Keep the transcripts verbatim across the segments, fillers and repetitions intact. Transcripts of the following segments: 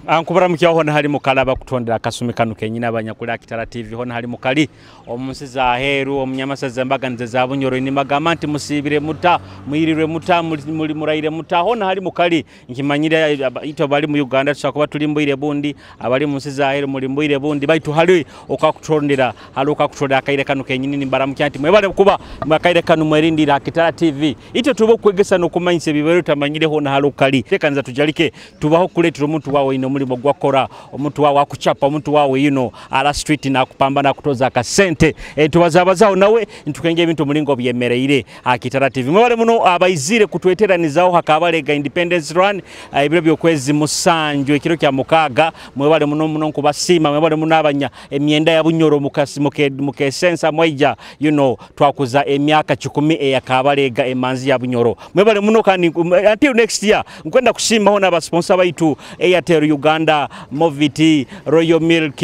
Ah, nkubaramukyaho hoona hali mukali abakutondera akasumi kanu kenyini, abanyakuli ha Kitara T V hoona hali mukali, omu nsi za heeru, omu nyamasaza embaganiza za Bunyoro, nimbagamba nti musiibire muta, mwirirwe muta, muli, muli, muraire muta, hoona hali mukali. Nkimanyire, eh, aba-, itwe abali mu Uganda tusobora kuba tuli mu bwire bundi, abali mu nsi za heeru muli mu bwire bundi, baitu hali okakutondera, hali okakutondera akaire kanu kenyini, nimbaramukya nti mwebale kuba mu akaire kanu mwerindire ha Kitara T V. Itwe tuba okwegesa n'okumanyisa ebibaire otamanyire hoona hali okali. Tekanza tujalike, tubaho kuleetera omuntu waawe oine omulimo gwakora, omuntu waawe akucapa, omuntu waawe, you know, ara street nakupamba, nakutoza akasente. Eh, tubazabazaho nawe, nitukenga ebintu omulingo byemereire. Ha Kitara T V. Mwebale muno abaizire kutweteranizaho ha Kabalega Independence Run, eh, ebiro by'okwezi musanju, ekiro kya mukaaga. Mwebale muno muno nkubasiima. Mwebale muno abanya emyenda ya Bunyoro mukas-, muke-, mukesensa mwaija, you know, twakuza emyaka kikumi eya Kabalega emanzi ya Bunyoro. Mwebale muno kandi nku-, until next year, nkwenda kusiimaho n'aba sponsor baitu, Airtel Uganda, Movit, Royal Milk,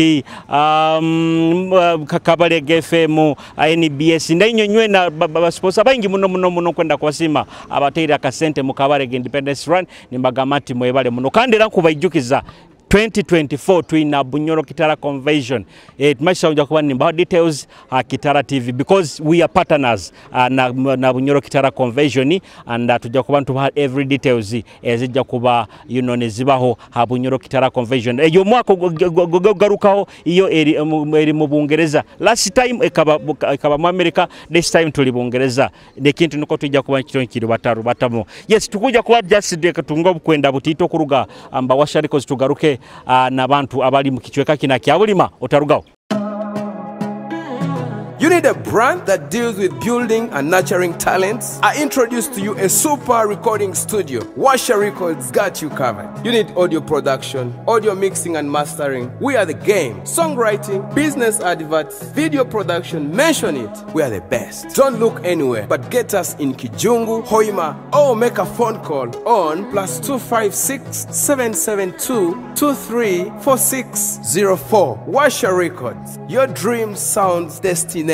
um, uh, Ka-, Kabalega F M, N B S, na inywe nywena ba, ba, ba sponsor baingi muno, muno, muno, nkwenda kubasiima abataire akasente mu Kabalega Independence Run, nimbagamba nti mwebale muno. Kandi era nkubaijukiza, twenty twenty-four twina Bunyoro Kitara Convention. Eh, tumanyisa nja kuba nimbaho details ha Kitara T V because we are partners, uh, na, na Bunyoro Kitara Convention, and, uh, tujja kuba nitubaha every details ezijja kuba, you know, nizibaho ha Bunyoro Kitara Convention. Eyo omwaka ogu-, ogu-, ogu-, ogugarukaho iyo eri, eri mu Bungereza. Last time ekaba, ekaba mu America, this time tuli Bungereza. N'ekintu nukwo twija kuba nikyo nikirubata-, rubatamu. Yes, tukwija kuba just katunga obukwenda butiito kuruga, um, ba Washa Records tugaruke, uh, n'abantu abali mu kicweka kinu kya Bulima, otarugaho. You need a brand that deals with building and nurturing talents? I introduce to you a super recording studio. Washa Records got you covered. You need audio production, audio mixing and mastering? We are the game. Songwriting, business adverts, video production, mention it. We are the best. Don't look anywhere, but get us in Kijungu, Hoima, or make a phone call on plus two five six, seven seven two, two three four six zero four. Washa Records, your dream sounds destination.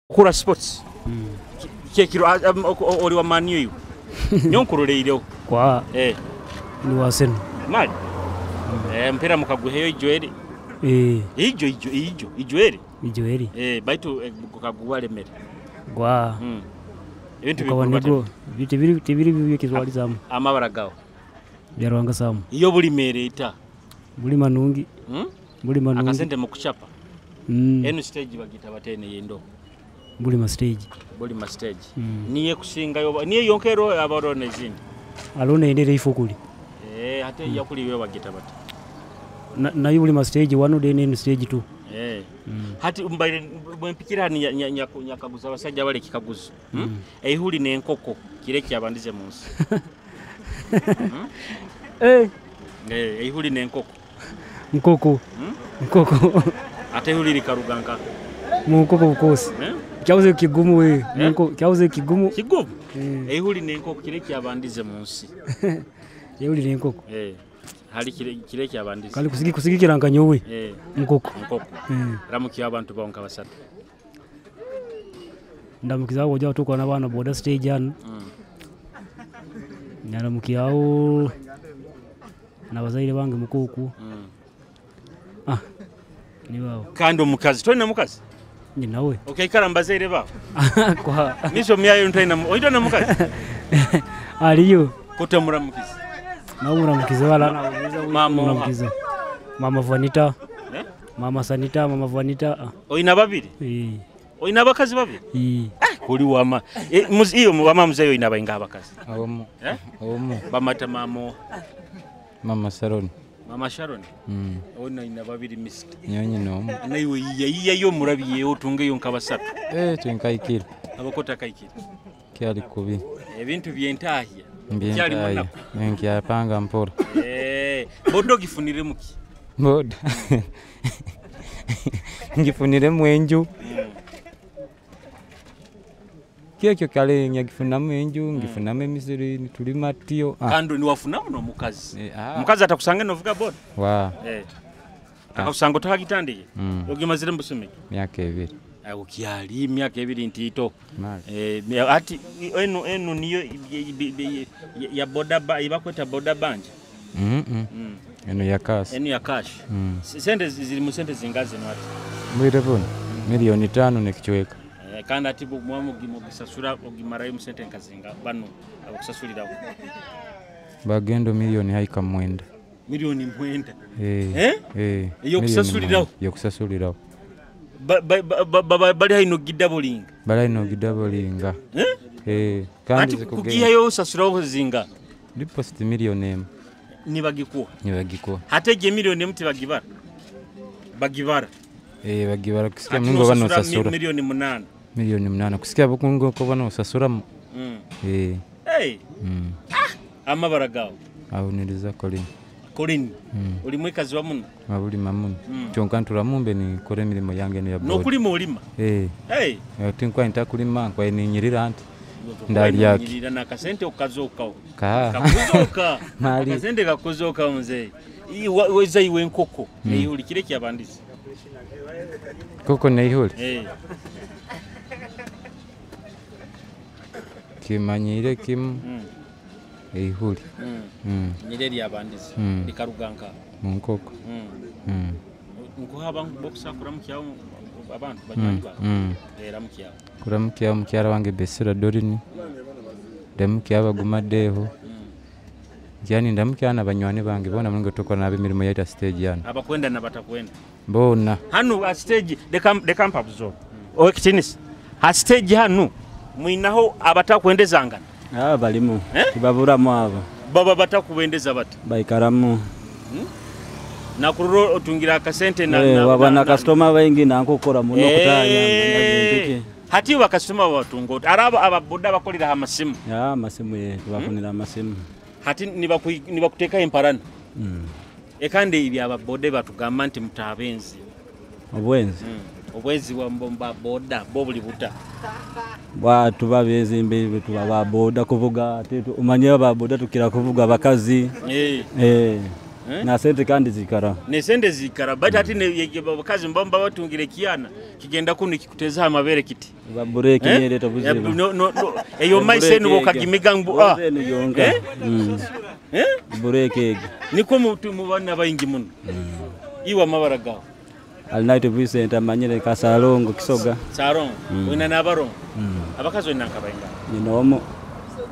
Okora sports? Mm. Ki-, ki ekiro, a-, a-, o-, o-, oli wa Man U iwe? Nyowe nkuroleireho. Kwa? Eh. Ndi wa Arsenal. Mali? Mm. Eh, mpira mukaguheyo ijo eri? Eh. Ijo, ijo, ijo, ijo eri? Ijo eri? Eh, baitu, eh, gukaguwa lemere. Gwa. Mm. Ebintu gukaba bikuru nigwo, bati? Bi-, tibiri, tibiri bibi ekizwalizamu. A-, amabara gawe? Bya Ruhanga Sam. Iyo buli mere eta? Buli manungi. Hmm? Buli manungi. Akasente mukucapa? Mm. Enu stage bagita bata enu ey'endoho? Bulima stage. Bulima stage. Mm. Niyo ekusingayo oba, niyo yonka eroho aba haroho n'ezindi? Haroho n'eyindi eri Ifukuli. Eh, hati eya kuli iwe bagita bata? Na, nayo Bulima stage one, then enu stage two. Eh. Mm. Hati mbaire, bwempikire hanu nya-, nya-, nyaku-, nyakaguza abasaija bali ekikaguzo. Hmm? Mm. Eihuli n'enkoko, kiri ekyabandize mu nsi? Hmm? Eh. Eh, eihuli n'enkoko. Nkoko. Hmm? Nkoko. Ate eihuli likaruga nka? Mu nkoko, of course. Eh? Kyabuze kigumu we. Eh? Mu nko-, kyabuze kigumu. Kigumu? Eh. Eihuli n'enkoko, kiri ekyabandize mu nsi? Eihuli n'enkoko. Eh. Hali kiri, kiri ekyabandize? Kali kusigi-, kusigikira nka nyowe. Eh. Nkoko. Nkoko. Eh. Ramukya abantu bawe nka basatu. Ndamukizaho aboojo abatukora n'abaana boda stage hanu. Mm. Ndamukizaho n'abazaire bange mukuku. Mm. Ah, nibo abo. Kandi omukazi, toine mukazi? Ndi nawe. Okaikara mu bazaire bawe? Kwa. Nisho myayo ntaina mu-, oine mukazi? Aliyo. Kutamuramukiza? Nawe muramukize, wala na mama, muramukiza. Mama Vanita. Eh? Mama Sanita, Mama Vanita, ah. Oine babiri? Eh. Oine abakazi babiri? Eh. Ah, oli wama. Eh, muz-, iyo, mu-, wama muzeyi oine abaingaha abakazi? Omu. Eh? Omu. Bamata mama oha? Mama Sharon. Mama Sharon? Mm. Ona oine babiri, mister. Nyowe nyine omu. Naiwe iya, iya yo murabi ye otungeyo nka basatu. Eh, tinkaikira. Abakota kaikira. Kyali kubi. Ebintu byentahya. Kyali munaku. Nkyapanga mpora. Eh, boda ogifuniremu ki? Boda. Ngifuniremu enju. Mm. Kyekyo kale nyagifunamu enju, mm, ngifunamu emisiri, nitulima tiyo. Ah. Kandi niwafunamu n'omukazi. Eh, ah. Omukazi atakusanga novuga boda? Wa. Eh. Ah. Akakusanga otahagitandike? Mm. Ogimazire mu busumi? Myaka ebiri. Ah, okyali, emyaka ebiri ntiito. Mali. Eh, mi-, ati, enu, enu niyo ya, ya, ya, ya, ya boda ba-, ebakweta boda banja? Mm-mm. Mm. Enu ya cash. Enu ya cash. Mm. S-, sente zi-, ziri mu sente zingaha zinu ati? Bwire bunu, miliyoni itaano n'ekicweka. Eh, kandi ati bu-, mwa mugi-, mugisasura, ogimarayo mu sente nka zinga-, banu abakusasuliraho? Bagenda miliyoni haika mwenda. Miliyoni mwenda? Eh, eh, miliyoni mwenda. Ey'okusasuliraho? Ey'okusasuliraho. Ba-, ba-, ba-, ba-, ba-, ba-, bali haino gidabolinga? Bali haino gidabolinga. Eh? Eh, kandi ati zikugenda. Kugihayo osasuraho zinga? Deposit miliyoni emu. Nibagikuha? Nibagikuha. Hati egyo emiliyoni emu tibagibara? Bagibara. Eh, bagibara kusikya. Ati mungu nosasura bano osasura mi-, miliyoni munaana. Miliyoni munaana. Kusikya bukungu ko bano osasuramu. Mm. Eh. Hey! Mm. Ah! Amabara gawe? Ahuniriza Colin. Colin? Mm. Oli mwikazi wa muno? Mabulima muno. Mm. Kyonka nturamu mbe nikora emirimo yange eno ya boda. N'okulima olima? Eh. Hey! Eh, tinkuba ntakulima, nkuba ninyirira nti. Ndalya ki? Ninyirira n'akasente okukazookaho. Ka. Kakuzooka. Mali. Akasente kakuzooka, mzee. I-, wa-, weza iwe enkoko. Mm. Neihuli, kiri ekyabandize. Enkoko neihuli? Eh. Kimanyire kimu. Mm. Eihuli. Mm. Mm. Niryo eryabandize. Mm. Likaruga nka? Mu nkoko. Mm. Mm. Nkuha abantu b'okusa kuramukyaho abantu, banywani bawe? Mm. Eh, ramukyaho. Kuramukyaho mukyara wange Besira Dorini. Ndamukyaho Baguma Deho. Mm. Ngira nindamukyaho na banywani bange boona, mulingo tukora nabo emirimo yaitu ha stage hanu. Abakwenda n'abatakwenda? Boona. Hanu ha stage, leka, leka mpabuze. Ow'ekitiinisa. Ha stage hanu, mwinaho abatakwendezangana? Ah, balimu. Eh? Tibaburamu abo. Baba batakukwendeza bata? Baikaramu. Hmm? Nakurora otungire akasente na, eh, na, waba na, na, na customer baingi, nanka okora muno, eh, kutaya, na bintu ki. Hati iwe bakasitoma babatunga ota? Arabo aba boda bakolera ha masimu? Ya, amasimu, ye, tubafunira amasimu. Hati nibaku-, nibakutekaho emparana? Mm. E, kandi ebi aba boda batugamba nti mutabenzi. Obwenzi? Mm. Obwenzi bwa, bwa, bwa boda, bwo buli buta? Bwa tuba benzi mbe, tuba ba boda kuvuga, ate tu-, omanye aba boda tukira kuvuga abakazi. Eh. Eh. Eh? Na sente kandi zikara. Ne sente zikara, but ati ne, ye, ye, abakazi mba, mba batungire kiana, kigenda kunu kikuteza ha mabere kiti. Ba break, eh? Niyo ereeta obuzibu. Eh, no, no, no. Eyo maise enu bokagimiga ngu, ah. Break egi yonka. Eh? Mm. Eh? Break egi. Nikwo mu-, tu-, mu baana baingi muno. Mm. Iwe amabara gawe? Alinaitwe Vincent, amanyire nka Salongo, Kisoga. Salongo. Mm. Oina n'abarongo? Mm. Abakazi oina nka baingaha? Nyina omu.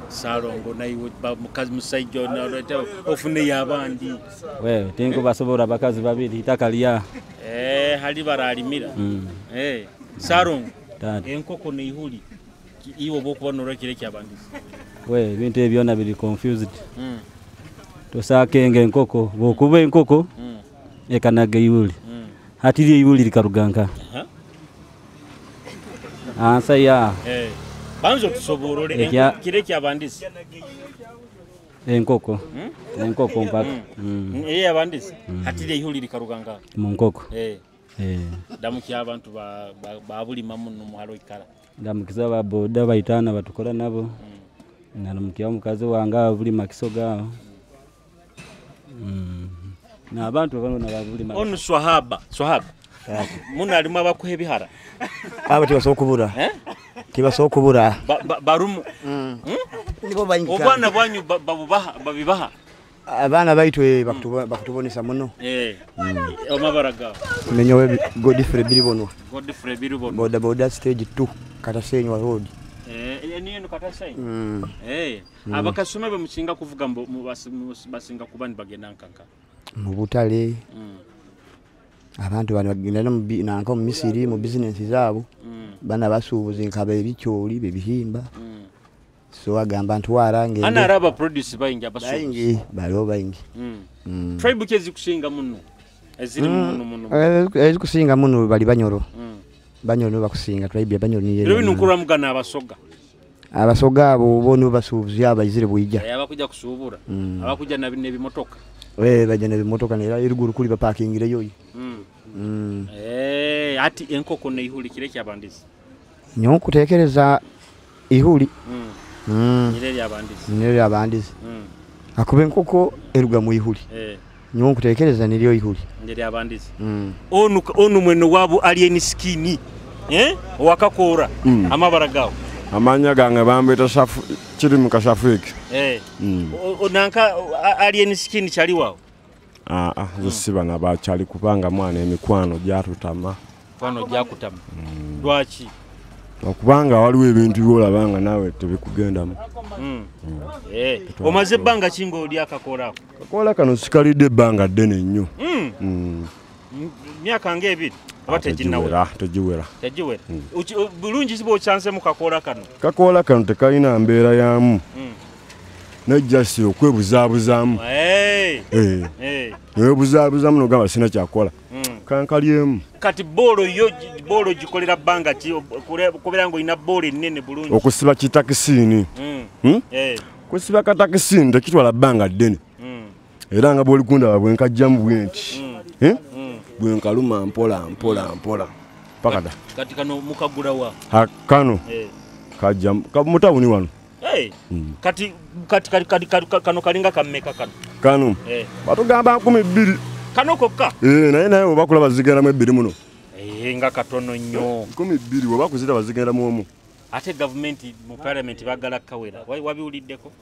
Salongo, naiwe ba-, mukazi musaija, oina, oina, ofuneyo abandi. Wewe, tinkubasobora abakazi babiri, itaka lya. Eh, hali baralimira. Mm. Eh, Salongo. Taata. Enkoko neihuli. Ki-, iwe obu okuba norora kiri ekyabandize? We, ebintu ebi byona biri confused. Mm. Tosakenga enkoko. Bw'okuba enkoko, mm, ekanaga eihuli. Mm. Hati lyo eihuli likaruga nkaha? Aha. Ansa ya. Eh. Banza otusoborole. Ekya- enkoko kiri ekyabandize? Enkoko. Hmm? Enkoko mpaka. Mm. Mm. Eyabandize? Mm. Hati lyo eihuli likaruga nkaha? Mu nkoko. Eh. Eh. Ndamukya abantu ba, ba, ba Bulima muno mu hali oikara. Ndamukiza ba boda baitana batukora nabo. Mm. Naramukya omukazi wange aho Bulima Kisoga aho. Mm. N'abantu banu na ba Bulima. Onu Swahaba, Swahaba. Taata. Muno alimu abakuha ebihara? Abo tibasobora kubura. Eh? Tibasobora kubura. Ba, ba, barumu. Mm. Hmm? Nibo baingi. Obwana bwanyu ba, babubaha, babibaha? Abaana baitu, eh, bakutubo-, bakutubonesa muno. Eh. Mm. Amabara gawe? Ninyowe Bi-, Godfrey Biribonwa. Godfrey Biribonwa. Boda boda stage two, Katasenywa Road. Eh, eh, niyo eno Katasenywa? Mm. Eh. Mm. Abakasitoma be musinga kuvuga mbu, mu bas-, mu bas-, basinga kuba nibagenda nka nka? Mu butale. Mm. Abantu banu bagenda n'omu bi-, nanka omu misiri, mu business zaabo. Mm. Banu abasuubuzi nka b'ebicooli, b'ebihimba. Mm. So, agamba ntwara ngende. Hanu haroho aba produce baingi, abasuubuzi. Baingi, baroho baingi. Mm. Mm. Tribe ki ezikusinga muno? Eziri muno, muno, muno? Eh, ezikusinga muno bali Banyoro. Mm. Banyoro nibo bakusinga, tribe ya Banyoro niyo eri. Binu nkurora mugana Abasoga. Abasoga abo bo nibo basuubuzi abo baizire bwija. Eh, abakuja kusuubura. Mm. Abakuja na bi-, n'ebimotoka. Eh, baija n'ebimotoka, nera eruguru kuli bapakingireyo. Mm. Mm. Eh, hati enkoko n'eihuli kiri ekyabandize? Nyowe nkutekereza ihuli. Mm. Mm. Niryo eryabandize. Niryo eryabandize. Mm. Hakuba enkoko eruga mu ihuli. Eh. Nyowe nkutekereza niryo ihuli. Niryo eryabandize. Mm. Onu, onu mwene wabu Alien Skin. Eh? Owakakoora. Mm. Amabara gaawe. Amanya gange bambeta Shafu-, Kirimuka Shafik. Eh. Mm. O, o, nanka, o, a-, Alien Skin kyali waawe? Ah, ah, zo siba na bakyali kubanga mwana emikwano gyatutama. Mikwano gyakutama. Mm. Lwaki? Okubanga waliwo ebintu by'olaba nga naawe tebikugendamu. Mm. Mm. Eh, omaze ebbanga ki ng'oli akakoora ako? Akakoora kano sikalidde ebbanga ddene nnyo. Mm. Mm. M-, myaka ng'ebiri? Oba teginnawera? Ah, tegiwera, tegiwera. Tegiwera. Mm. Uki-, u-, bulungi ki bw'okyanze mu kakoora kano? Kakoora kano tekalina mbeera yaamu. Mm. Naye just okwebuzaabuzamu. Eh. Eh. Eh. Newebuzaabuzamu nogamba sina kyakukola. Mm. Kankalyemu. Kati boolo yo, boolo gikolera bbanga ki, kule-, kubeera ngu oyina boolo ennene bulungi? Okusiba kitakisiini. Mm. Hmm? Eh. Kusiba katakisiini tekitwala bbanga ddene. Mm. Era nga bw'oli kundaba bwe nkajjamu bwenti. Mm. Eh? Mm. Bwe nkaluma mpola, mpola, mpola. Paka da. Kati, kati kano mukagula wa? Ha, kano. Eh. Kajja mu, ka-, mu tawuni wano. Eh. Mm. Kati, kati, kati, kati, kati, ka-, kano kalinga ka mmeka kano? Kano. Eh. Batugamba nkumi bbiri. Kano kokka? Eh, naye, naye oba kulaba zigenda mu ebbiri muno. Eh, nga katono nnyo. Nkumi bbiri, oba kuzita bazigenda mu omu. Ate gavumenti mu parliament bagala kawera. Wa-, wabiwuliddeko?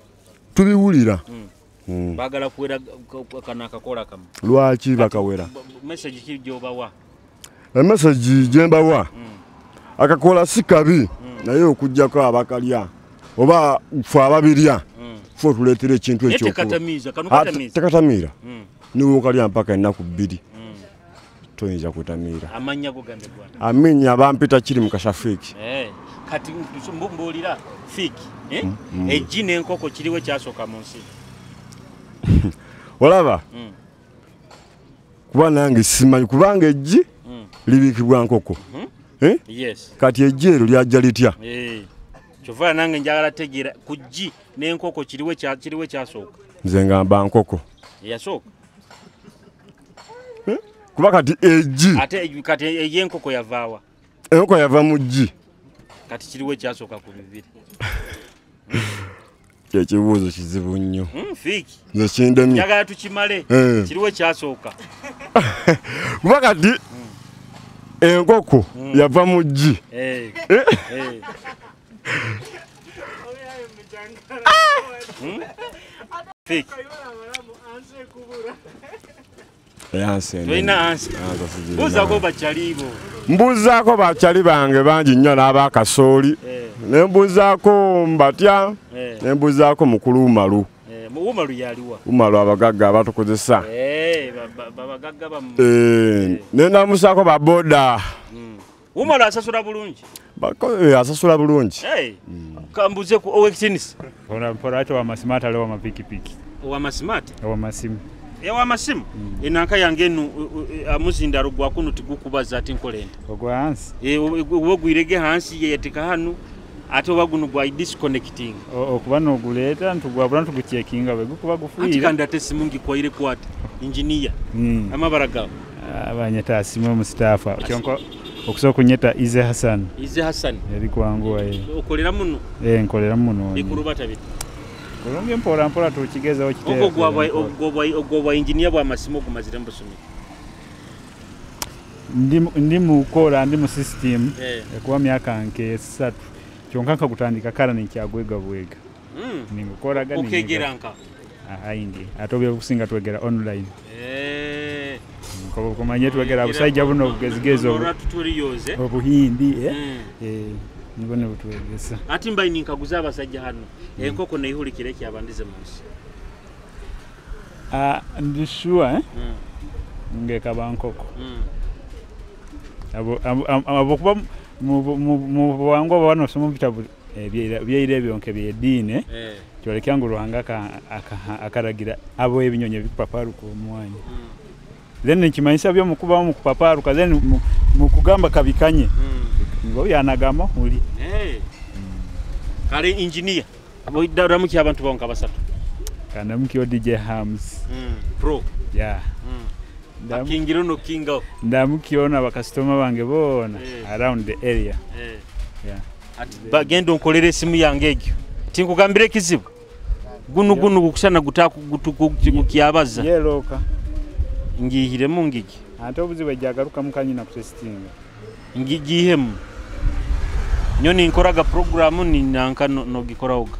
Tubiwulira. Mm. Mm. Bagala kuwera ka-, ka-, kano akakola kamu. Lwaki bakawera? Kati, b-, b-, message ki gy'obawa? E message gye mbawa, mm, akakola si kabi, mm, naye okuggyako abakalya, oba ffe ababirya, mm, ffe otuleetera ekintu ekyo. Naye tekatamiiza, kano katamiiza. Ah, te-, tekatamiira. Mm. Niwe okalya mpaka ennaku bbiri. Mm. Toyinza kutamiira. Amannya go gambe gwana? Aminnya bampita Kirimuka Shafik. Eh, kati mbu-, mbuulira Fik, eh? Mm, mm. Eggi n'enkoko kiriwa ekyasooka mu nsi? Olaba? Mm. Kuba nange simanyi, kubanga eggi, mm, libiikibwa nkoko. Mhm. Eh? Yes. Kati eggi eryo lyajja litya? Eh. Kyova nange njagala tegeera ku ggi n'enkoko kiriwa ekya-, kiriwa ekyasooka? Nze ngamba nkoko. Eyasooka? Eh? Kuba kati eggi. Ate kati ey'enkoko yava wa? Enkoko yava mu ggi. Kati kiriwa ekyasooka ku bibiri? Ekibuuzo kizibu nnyo. Mm, Fik. Nze kindemye. Njagala tukimale. Eh. Kiriwa ekyasooka? Kuba kati, mm, enkoko, mm, yava mu ggi. Eh. Eh? Eh. Hmm? Fik. Toyina answer. Ah, nze sigirina. Buuzaako bakyali bo. Mbuuzaako bakyali bange bangi nnyo n'aba Kasooli. Eh. Ne mbuuzaako Mbatya. Eh. Ne mbuuzaako mukulu Umaru. Eh, mu-, Umaru yali wa? Umaru abagagga abatukozesa. Eh, ba-, ba-, ba-, bagagga bamu-, eh, eh, ne namusaako ba boda. Mm. Umaru asasula bulungi? Bako-, eh, asasula bulungi. Eh, mm, kambuze ku ow'ekitiinisa. Mpora, mpora ati wa masimati ali wa mapikipiki. Owa masimati? Owa masimu. Eh, wa masimu? Mm. Enanka yange enu, u-, u-, eh, amuzindaro gwa kunu tigukubaza ati nkole nta? Ogwa hansi? Eh, o-, o-, ogwirege hansi, ye yateeka hanu, ate oba gunu gwa disconnecting. O-, okuba noguleeta, nitugwabura, nitugucheckinga, bwe gukuba gufiire. Ati kandi ate esimu ngikwaire kwata, engineer. Mm. Amabara gaawe? Ah, banyeta Asiimwe Mustafa. Asi- Kyonka okusobora kunyeta Ize Hassan. Ize Hassan. Eri kwanguha, eh. Okolera muno? Eh, nkolera muno. Bikurubata bita? Kurungi, mpora mpora tukigezaho kiteera. Ogwo gwa bwa-, mpora. Ogwo bwa-, ogwo bwa engineer bwa masimu ogumaziremu busumi? Ndi mu, ndi mu kukora, ndi mu system, eh, ekuba myaka nk'esatu. Kyonka nkagutandika kara ninkyagwega bwega. Mm. Ningukoraga, okegera ninyiga nka? Ah, haingi. Ate obu okusinga twegera online. Eh. Nkoba okumanya twegera busaija buno obugezigezi obu-, norora tutorials, eh? Obuhindi, eh? Mm. Eh, nibwo nibutwegesa. Ati mbaire ninkaguza abasaija hanu. Mm. Enkoko neihurikira ekyabandize mu nsi. Ah, ndi sure, eh? Mm. Ngekaba nkoko. Mm. Abo, abo, abo, habwokuba mu, mu, mu, mu buwangwa bwaba nosoma omu bitabu, eh, bya-, byaira ebyo nk'eby'ediini, eh, kyolekya ngu Ruhanga aka-, aka-, akaragira abo ebinyonyi ebikupaparuka omu mwanya. Mm. Then nikimanyisa byo mukubaho mukupaparuka, then mu, mukugamba kabikanye. Mm. Ngu yanagamba muli. Eh. Mm. Kale engineer. Bo-, da-, ramukya abantu bawe nka basatu. Kandamukye D J Hams. Mm, Pro. Yeah. Mm. Ndam- Akingire ono kingaho. Ndamukye ono abakasitoma bange boona, eh, around the area. Eh. Yeah. Ati, ba-, genda onkolere esimu yange egyo. Tinkugambire ekizibu. Gunu, gunu gukusana gutaku-, gutu-, gu-, gu-, gukyabaza. Yellow ka. Ngihiremu ngigi. Ante obuzibu ejagarukamu kanyina kutesitinga. Ngi-, gihemu. Nyowe ninkoraga program, ni nanka no-, nogikorahoga.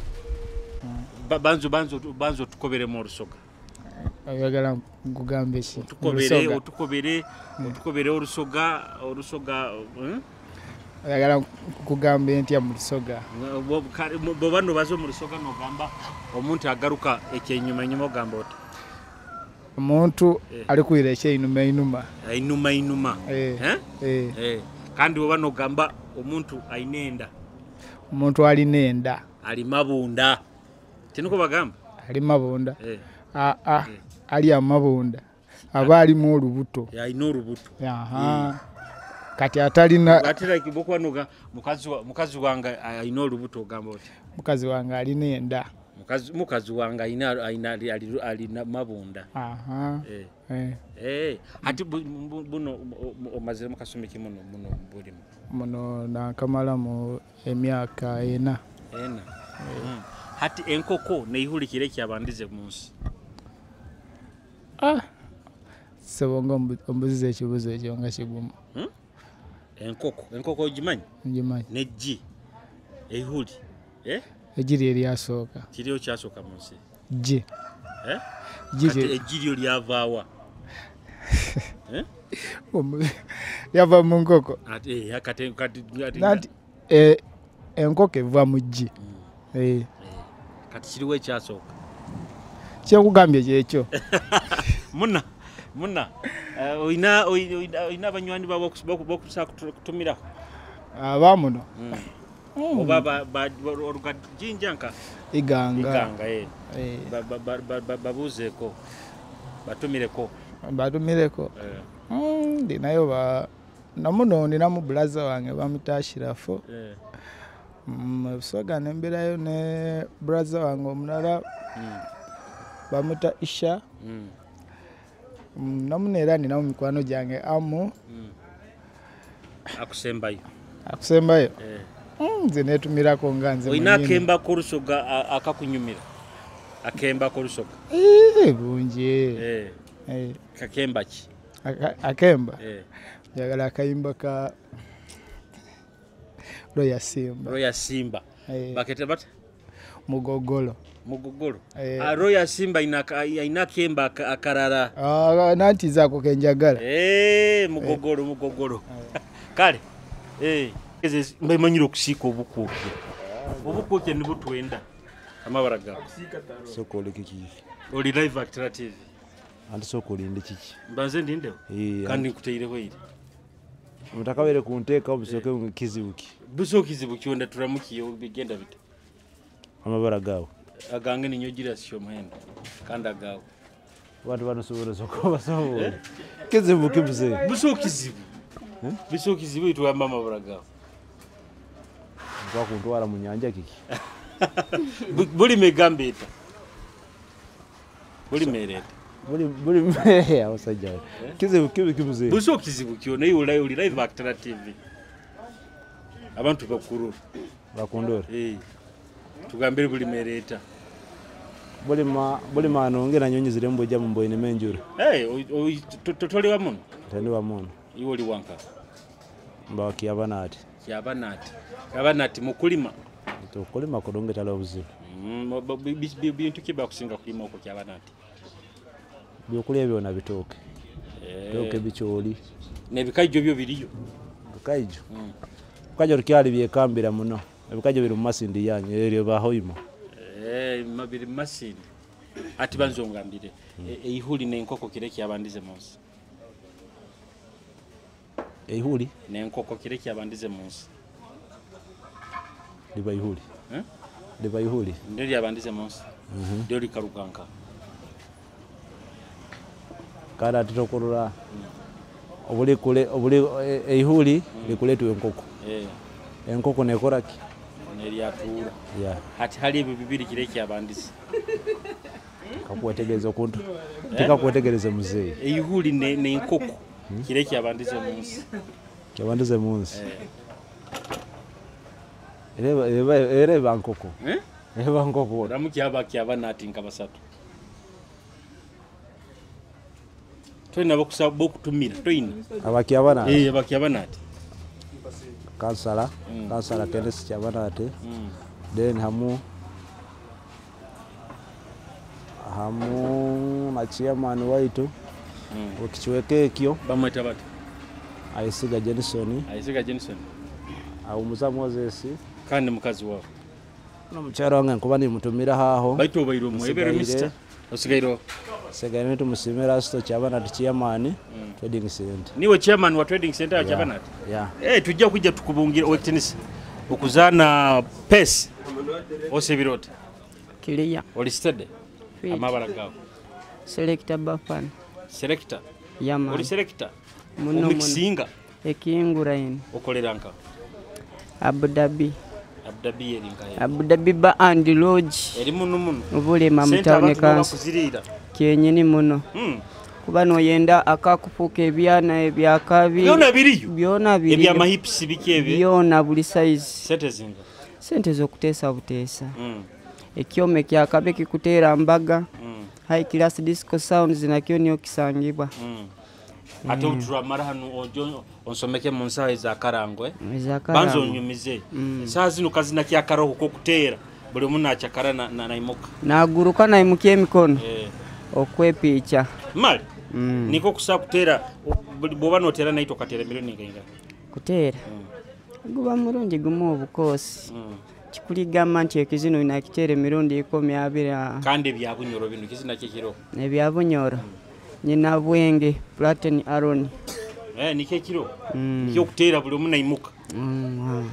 Ba-, banzo, banzo, banzo tukoberemu Orusoga. Oyagala nkugambeki? Otukobere, otukobere, otukobere Orusoga, Orusoga, eh? Oyagala nkugambeki mu Rusoga? Bo-, kale, mu-, bwoba nobaza omu Rusoga nogamba omuntu agaruka ekyenyuma enyuma ogamba oti? Omuntu Eh. alikwira ekyenyuma enyuma. Ainuma ainuma. Eh. Eh? Eh. Eh. Kandi bwoba nogamba omuntu aine enda. Omuntu alina enda. Ali mabunda. Tinukwo bagamba? Ali mabunda. Eh. Ah, ah, Eh. ali amabunda. Aba alimu olubuto. Ya, aine olubuto. Aha. Eh. Kati atalina Ati like, bwokuba noga-, mukazi wa-, mukazi wange aine olubuto, ogamba oti? Mukazi wange alina enda. Mukazi, mukazi wange aine, aine, ali, ali, ali na mabunda. Aha. Eh. Eh. Eh, hati bu-, bu-, buno, o-, o-, omaziremu kasumi ki muno, muno bulimu? Muno nankamaramu emyaka ena. Ena? Eh. Mm. Hati enkoko neihuli kiri ekyabandize mu nsi? Ah, sebo, nga ombu-, ombuzize ekibuzo ekyo nga kigumu. Hmm? Enkoko, enkoko ogimanyi? Ngimanyi. N'eggi, eihuli, eh? Eggi lye lyasooka. Kiriyo kyasooka mu nsi? Ggi. Eh? Ggi Kati lye eggi lyo lyava wa? Eh? Omu-, lyava mu nkoko. Ati, eh, kati, kati, kati, Nanti, eh, enkoko eva mu ggi. Mm. Eh. Eh, kati kiriwo ekyasooka? Kyekugambye kyekyo. Muna, muna. Eh, oina, oina, oina, oina abanywani bawe bokus-, boku-, bokusa kutu-, kutumiraho? Aba muno? Mm. Mm. Oba ba, ba, ba, oruga Jinja nka? Iganga. Iganga, eh. Eh. Ba, ba, ba, ba, ba, babuuzeeko. Batumireko. Batumireko. Eh. Mm, ndinayo ba, Na muno ninamu brother wange bamweta Ashirafu. Eh. Mm, Busoga nemberayo ne brother wange omulala, Mm. bamweta Isha. Mm. Mm, na muno era ninamu mikwano gyange amu. Mm. Akusembayo? Akusembayo? Eh. Mm, nze netumirako nga nze Oina mwenyini. Akemba k'Orusoga a-, akakunyumira? Akemba k'Orusoga? Eh, bungi, eh. Eh. Eh. Kakemba ki? Aka-, akemba? Eh. Njagala akayimba ka Royal Simba. Royal Simba. Eh. Baketa bata? Mugogolo. Mugogolo? Eh. Ah, Royal Simba aina ka-, aina akemba aka-, akarara. Ah, nanti nze ako kenjagala. Eh, Mugogolo, Mugogolo. Eh. Kale. Eh. Eze, mbe manyire okusiika obukuuke. Obukuuke nibwo twenda. Amabara gawe. Soko oli kiki? Oli live Actera T V. Anti sooka olinde kiki? Mbanze ndindeho? Eh, Kandi anti nkuteireho ira. Mutakabaire kunteekaho, busooke Eh. ngu kizibu ki? Busooke kizibu ki, onda turamukiye, bigenda bita? Amabara gaawe? Agange ninyowe Julius Kyomuhendo. Kandi agaawe? Abantu banu sobora sooka obasoborre. Eh? Kizibu ki, mzee? Busooke kizibu. Eh? Busooke kizibu, itwamba amabara gaawe. Nkuba kuntwara mu nyanja kiki? Bu-, buli megamba eta? Buli mereta. Buli, buli, abasajja. Eh? Kizibu kibi kibuze. Buso kizibu kyo, naye oli, oli live Actera T V. Abantu bakurora. Bakundora? Eh. Tugambire buli mereta. Buli ma-, buli mano ngira nyonyi zire mboja mu mboine menjura. Eh, o-, o-, to-, to-, toli wa muno? Toli wa muno. Iwe oli wanka? Mba wa Kyabanati. Kyabanati. Kyabanati mukulima? Tukulima kurungi, tali obuzibu. Mm, bo-, bo-, bi-, bi-, bi-, bintu ki bakusinga kulima okwo Kyabanati? Byokulya byona bitooke. Eh. Bitooke, bicooli. N'ebikaijo byo biriyo? Ebikaijo? Mm. Ebikaijo bikyali byekambira muno. Ebikaijo biri mu Masindi yanyu, eryo ba Hoima. Eh, ma-, biri mu Masindi. Hati banza ongambire, Mm. e-, eihuli n'enkoko kiro ekyabandize mu nsi? Eihuli? N'enkoko kiro ekyabandize mu nsi? Liba ihuli. Eh? Liba ihuli. Niryo lyabandize mu nsi. Mhm. Lyo likaruga nka? Kandi hati tokurora Mm. obuli kule-, obuli, e-, eihuli Mm. likuletwa enkoko. Eh. Enkoko nekora ki? Neryatuura. Yeah. Hati hali ebyo bibiri kiro ekyabandize? Kakwetegereza okuntu. Eh? Tikakwetegereza muzeeyi. Eihuli ne-, n'enkoko. Hmm? Kiro ekyabandize mu nsi? Kyabandize mu nsi. Eh. Ereba, ereba, ereba nkoko. Eh? Ereba nkoko. Ramukya aba Kyabanati nka basatu. Toina bokusa-, bokutumira, toina? Aba Kyabanati? Eh, aba Kyabanati. kansala, Mm. kansala Kenneth Kyabanati. Mm. Then hamu, hamu na chairman waitu, Mm. w'ekicweka ekyo. Bamweta bata? Ayesiga Jenson. Ayesiga Jenson. Ahumuza Moses. Kandi mukazi wawe? N'omukyara wange nkuba nimutumira haho. Baitu obaire omu ebere, Nsigaire. Mister? Osigaire oha? Nsigaire nitumusiimira Asito Kyabanati chairman, Mm. Trading Center. Niwe chairman wa Trading Center ya Yeah. Kyabanati? Yeah. Eh, tujja kujja tukubungira ow'ekitiinisa. Okuzaana pesi. Osibire ota? Clear. Oli steady? Fit. Amabara gaawe? Selector Bafana. Selector? Yeah, man. Oli selector? Muno, muno. Omikisinga? Ekinguraine. Okolera nka? Abu Dhabi. Abu Dhabi eri nka he? Abu Dhabi Bar and Lodge. Eri muno muno? Bulema mu Sente town abantu nibo kanso. Bakuziriira? Kyenyini muno. Hmm. Kuba noyenda akakufuka ebyana ebyakabi. Byona biriyo? Byona biriyo. Ebyamahips biki ebyo? Byona buli size. Sente zinga? Sente z'okuteesa buteesa. Hmm. Ekyoma ekyakabi ekikuteera mbaga. Hmm. High class disco sounds nakyo niyo kisangibwa. Hmm. Ate Mm. obu turamara hanu, ojo onsomeke mu nsaho eza kara ngu, eh? Eza kara Banza ngu. Onyumize. Mm. Esaaha zinu kazina kyakaraho k'okuteera. Buli omu naacakara na, na, naimuka. Naaguruka, naimukya emikono. Eh. Okwepiica. Mali? Mm. Nikwo kusa kuteera, o-, buli, bw'oba nooteera naitwe okateera emirundi nkaingaha? Kuteera? Mm. Guba murundi gumu obukoosi. Mm. Tikuligamba nti ekizina oine akiteera emirundi ikumi, abiri, ah. Kandi ebya Bunyoro binu, kizina ki ekiroho? Ebya Bunyoro. Mm. Nyina Bwenge, Platin Aaron. Eh, nikyo ekiro. Mm. Nikyo kuteera buli omu naimuka. Mm, ah.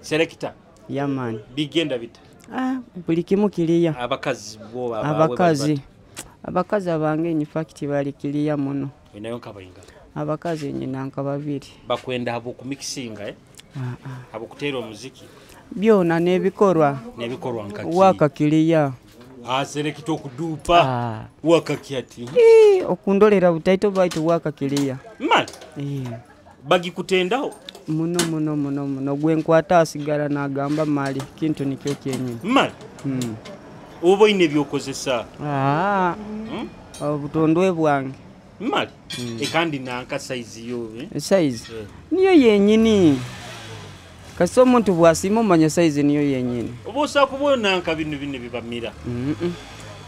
Selector. Yeah, man. Bigenda bita? Ah, buli kimu kiriya. Abakazi bo, aba-, Abakazi. Bali bata? Abakazi abange, in fact, bali kiriya muno. Oinayo nka baingaha? Abakazi nyina nka babiri. Bakwenda habw'okumikisinga, eh? Ah, ah. Habw'okuteera omuziki? Byona n'ebikorwa. N'ebikorwa nka ki? Waka kiriya. Ah, selector okuduupa. Ah. Waka ki ati? Ii, okundolera butaito baitu waka kiriya. Mali? Ii. Bagikutendaho? Muno, muno, muno, muno. Gwe nkwata asigara nagamba mali. Kintu nikyo kyenyini. Mali? Hmm. Oba oine ebyokozesa? Ah. Hmm? Obutondwe bwange. Mali? Mm. E, kandi nanka size yo, eh? Size? Eh. Niyo yenyini. Kasita omuntu bwasiima, omanya size niyo yenyini. Oba osa kuba nanka binu, binu bibamira. Mm-mm.